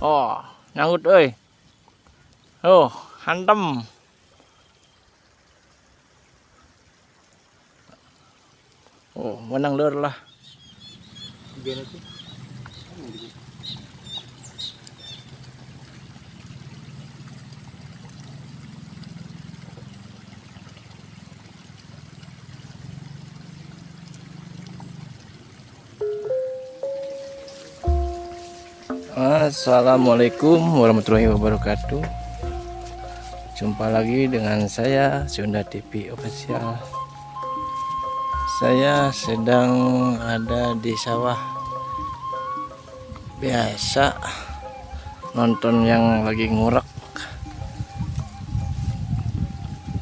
Oh, nyangkut euy. Oh, hantem. Oh, menang lur lah. Assalamualaikum warahmatullahi wabarakatuh. Jumpa lagi dengan saya Sunda TV Official. Saya sedang ada di sawah. Biasa nonton yang lagi ngurek.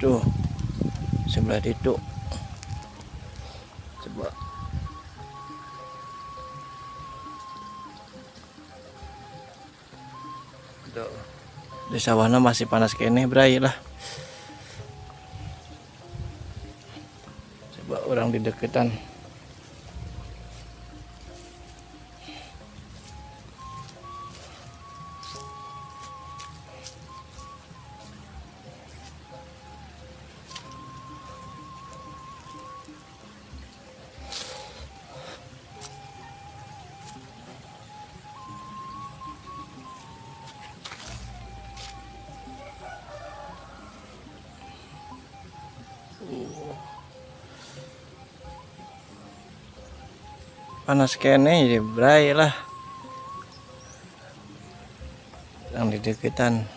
Tuh, sebelah itu. Coba. Tuh. Di sawahnya masih panas keneh, bray lah. Coba orang di deketan. Panas keneh jadi bray lah. Yang di deketan.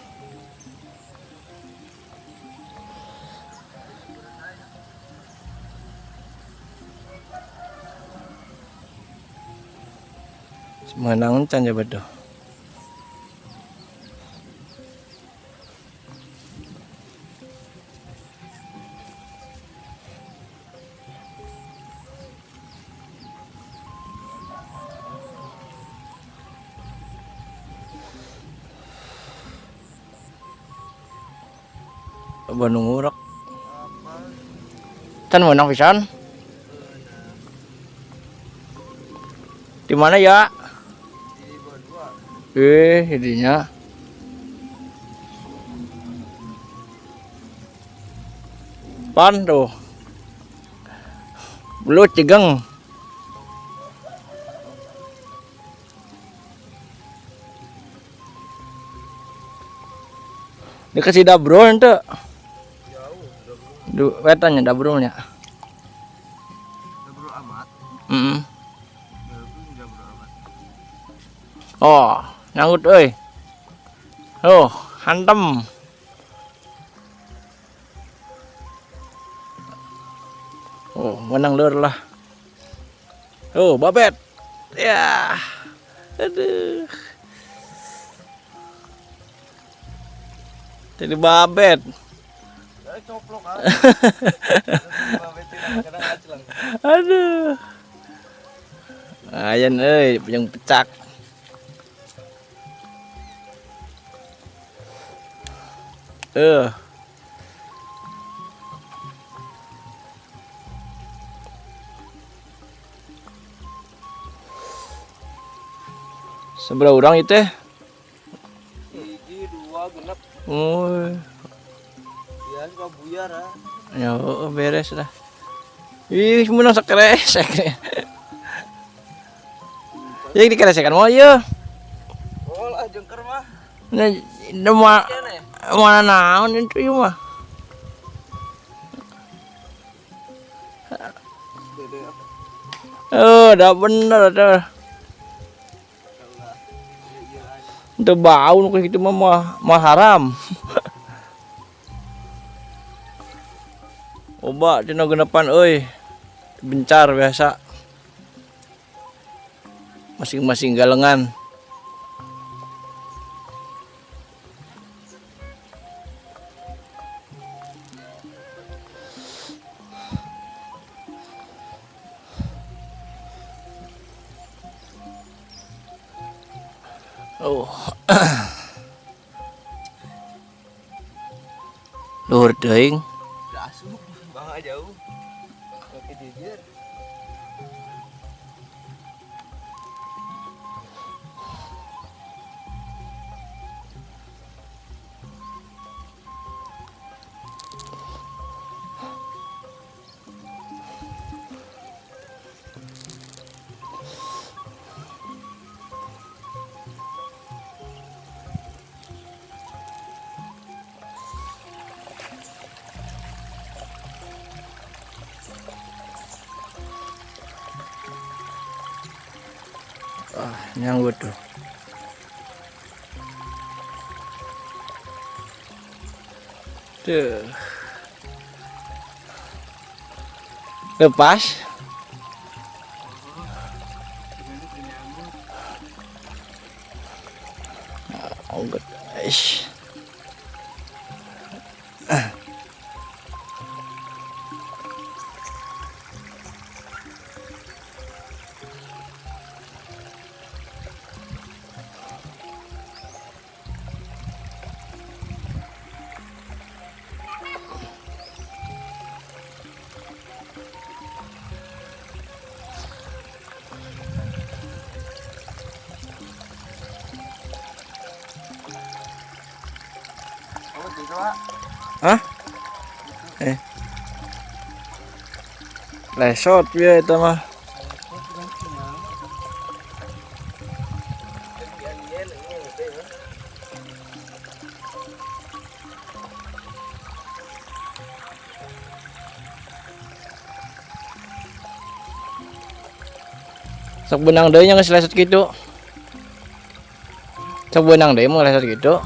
Menang can jabat tuh. Bandung ngurek. Can menang pisan. Di mana ya? Idinya. Pan tuh. Belut cegeng. Dikasih dabro ente. Jauh, wetannya dabronya. Dabro amat. Oh, nyangkut euy. Oh, hantem. Oh, menang lur lah. Oh, babet. Ya. Aduh. Jadi babet. Coplok ah. Aduh. Ayan euy, yang pecak. Seberapa orang itu? 1, 2, genep. Oh. Ya, suka buyar ah. Ya, beres lah. Ih, menang sekeresek. Ya dikeresekan mau ya. Oh lah jengker mah. Nah, mana naon itu ieu mah. Oh, dah bener dah. Itu bau nu kitu mah mah haram. Oba dina genepan euy. Bencar biasa. Masing-masing galengan. Oh. Luhur teuing. Asup, bangga jauh. Oke jejer. Ah, nyanggut tuh. Tuh. Lepas. Anggut. Ish. Oh, gitu, Pak. Hah? Eh. Lesot ya itu mah. Sok benang deui nya geus lesot kitu. Sok benang deui mau lesot kitu.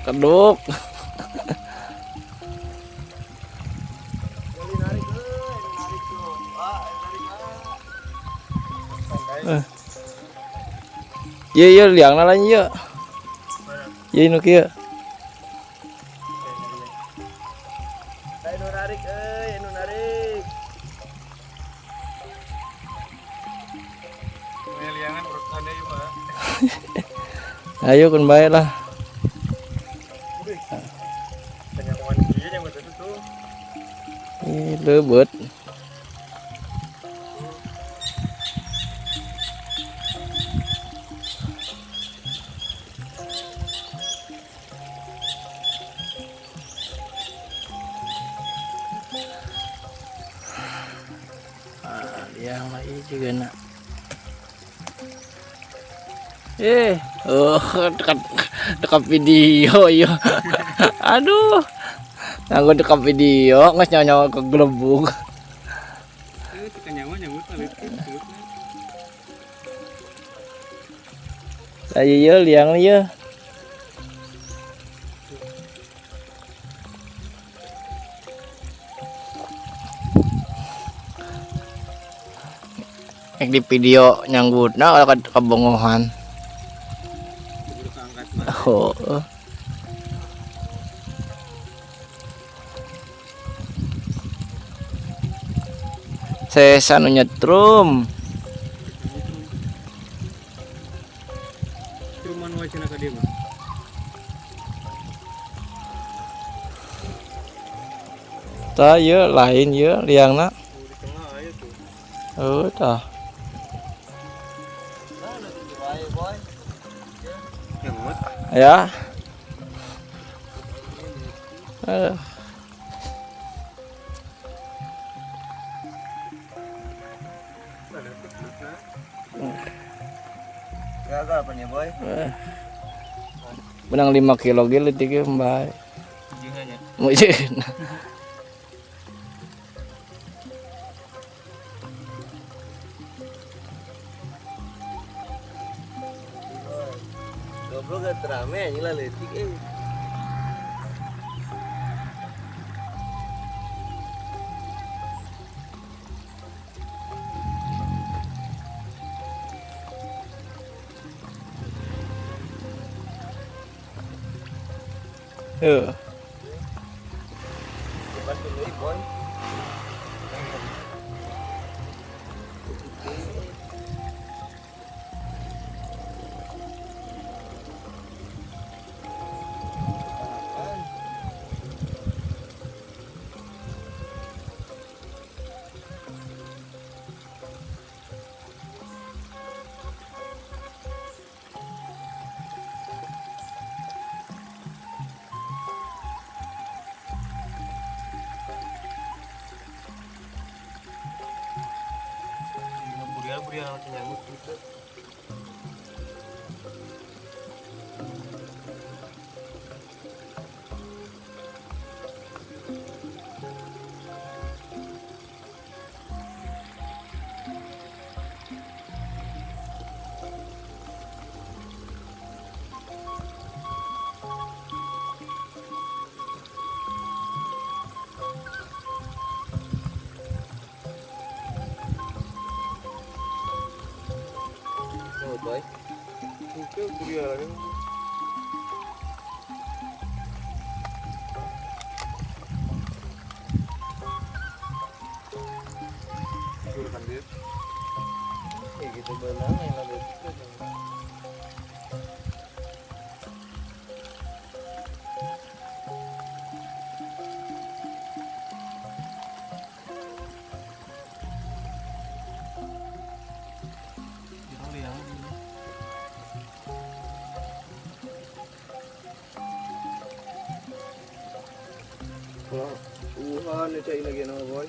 Keduk. Kali narik euy, narik tuh. Ah, narik ah. Ieu ieu liangna lain ieu. Ieu nu kieu. Ayo nu narik euy, nu narik. Liangan urutannya ieu mah. Ayo kun bae lah. Penyamuan kieu yang betul tuh. Ih, leubeut. Ah, liang lagi juga nak. Oh, dekat dekat video iya. Aduh. Aku dekat video nggak nyawa ke gelembung. Tekan nyawa nyambut lah leutik. Ayo iya liang iya. Ek di video nyanggutna kalau kebongohan. Keburu keangkat mah. Oh. Sesa nu nyetrum. Cuman wae cenah ka dieu mah. Tah ieu lain ieu liangna. Oh, di tengah aya tuh. Oh, tah. Nah, leutik wae, boy. Nyamut. Ya. Aduh. Leutik leutikna. Gagal apa nih, boy? Menang 5 kilo ge leutik ge bae. Jeung nya. Mungkin. Goblok gak terame anjing lah leutik euy. Heeh. Lepas dulu, boy. Burial langsung nyamuk gitu. Boy. Itu burial lagi. Kan dia. Ya gitu benang yang ada itu. Wah, uhan cai lagi nama boy.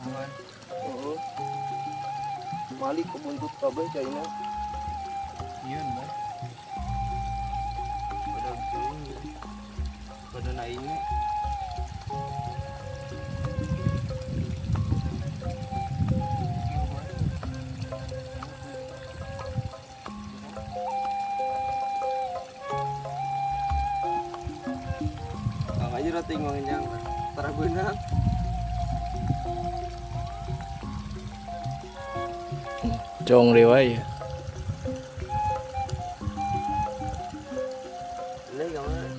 Uhan. Oh. Malik kebuntut kabeh caina. Iya, boy. Pada gini. Pada naiknya. Aja roti ngomongin para benang. Cong dewa ya. Ini gimana?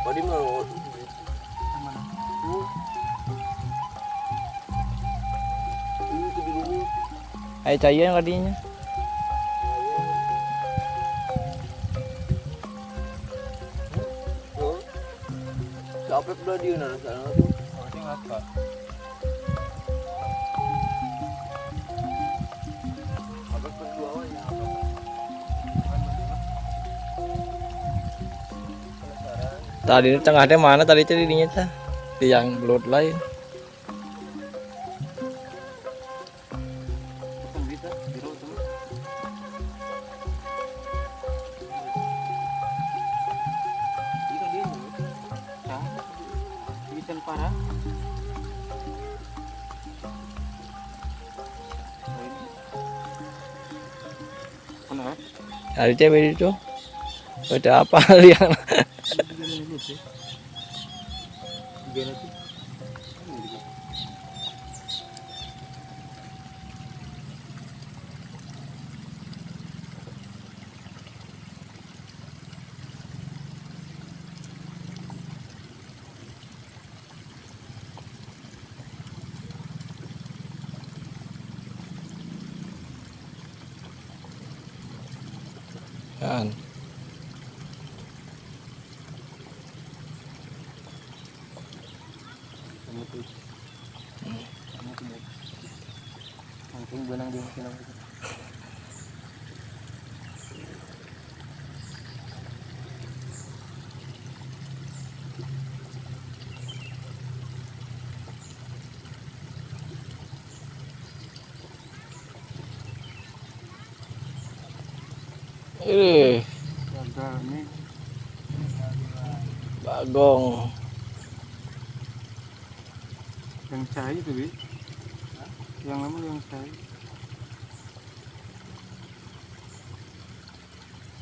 Tadi mau mana? Itu di bumi. Ayo cair kadinya. Capek udah dia nana sana tuh. Oh, ini ngapa? Capek berdua ya. Tadi di tengahnya mana tadi cerinya tah? Di yang belut lain. Parah. Ada cewek itu. Udah apa liang? Kan. Langsung benang di sini. Bagong. Yang cai itu, Bi. Yang lama yang cai.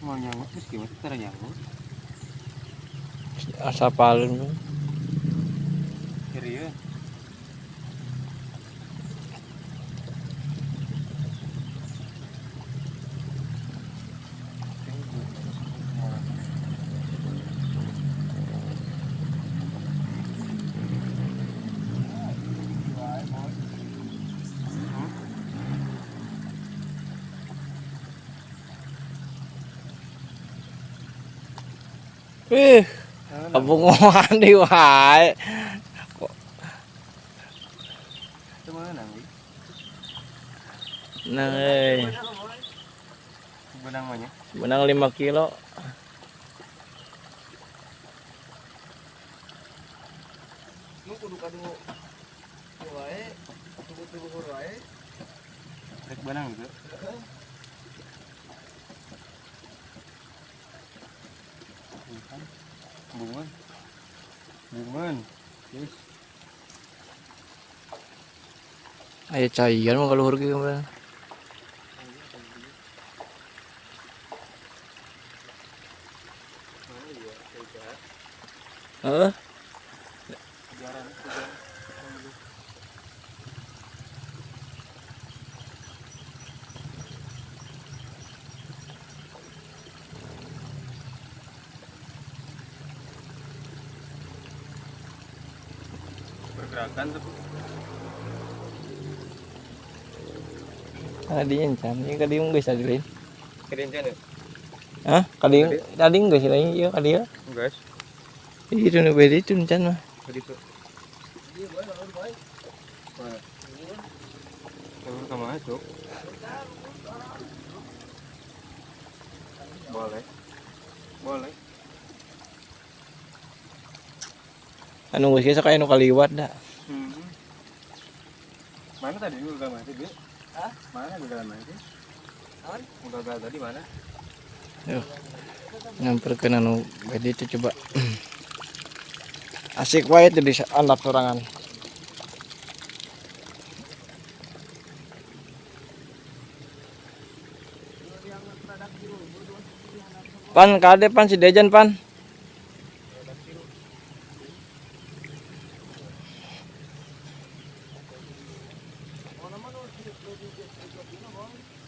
Mau nyanggut terus gimana cara nyanggut? Asa palun. Kiri ya. Ih, bungoan di wae. Itu mana nang? Nang euy. Benang mana? Benang 5 kilo. Kudu kadu wae, tunggu-tunggu wae. Rek benang gitu. Bungan. Bungan. Yes. Aya caian mah kaluhur ge kemarin. Heeh. Pergerakan tapi Karena dia encan, ieu ka dieu geus tadi lain. kedencan ya? Hah? Ka dieu tadi geus lain ieu ka dieu. Guys, Itu nu beda itu encan mah. tadi tuh. Mana? Jalur kemana, Cuk? Boleh. Boleh. Anu geus geus aya nu kaliwat da. Mana tadi lu gagal mana sih, Bi? Hah? Mana gagal mana sih? Naon? Gagal tadi mana? Yuh. Nyamperkeun anu beda itu coba. Asik wae teh di andap sorangan. Pan kade pan si Dejan pan.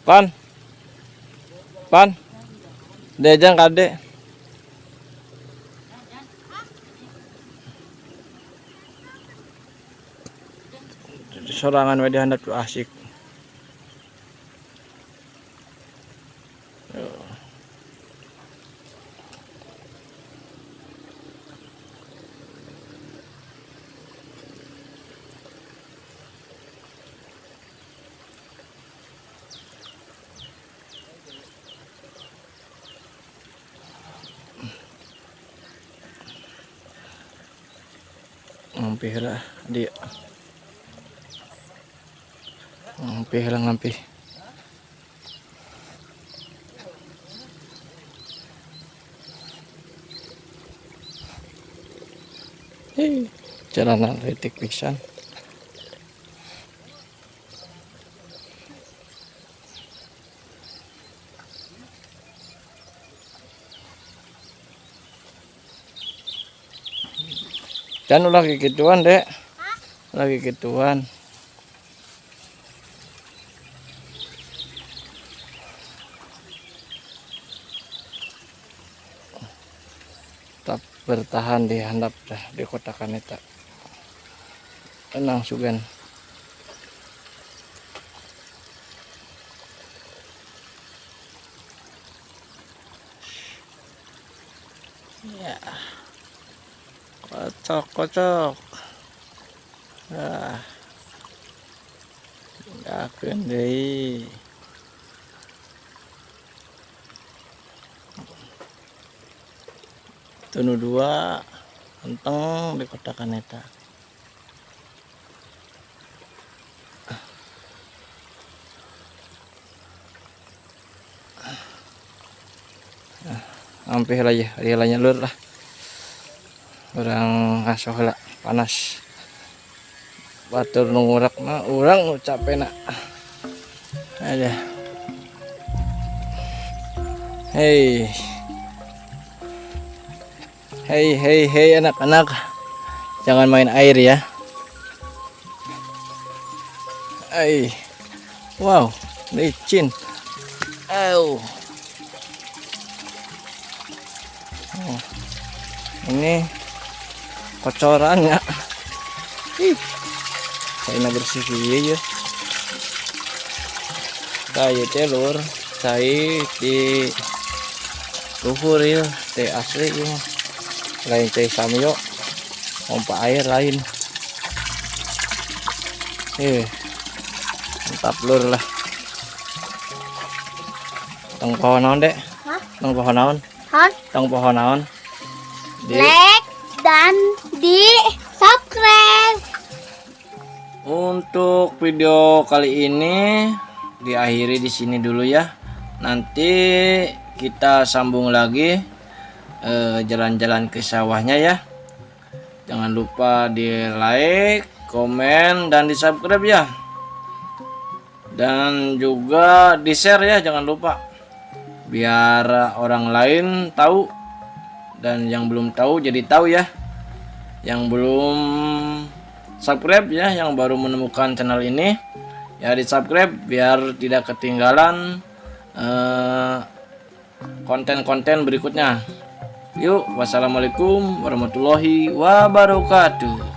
Pan. Pan. Dejan kade. Sorangan we dihandap tuh asik. Ngampih lah dia. Ngampih lah ngampih. Hei, jalanan leutik pisan. Dan ulah gituan, Dek. Lagi gituan. Tetap bertahan di handap dah di kota Kaneta. Tenang sugan. Ya. Kocok, kocok. Ah. Yakeun deui. Tunu dua enteng di kota Kaneta. Hampir lah ya, rilanya lur lah. Urang ngasoh lah, panas. Batur nu ngurak mah urang nu capek nak. Ada. Hei. Hei, hei, hei anak-anak. Jangan main air ya. Hei. Wow, licin. Aw. Oh. Ini kocorannya. Ih. Saya bersih ieu ya. Tah ieu teh lur, cai di luhur ieu teh asli ieu mah. Lain cai samyo, pompa air lain. Mantap lur lah. Tong pohon naon, Dek? Hah? Tong pohon naon? Hah? Tong pohon naon? Di Lek dan di Subscribe. Untuk video kali ini diakhiri di sini dulu ya. Nanti kita sambung lagi jalan-jalan ke sawahnya ya. Jangan lupa di like, komen, dan di subscribe ya. Dan juga di share ya, jangan lupa. Biar orang lain tahu dan yang belum tahu jadi tahu ya. Yang belum subscribe ya, yang baru menemukan channel ini ya, di subscribe biar tidak ketinggalan konten-konten berikutnya. Yuk, wassalamualaikum warahmatullahi wabarakatuh.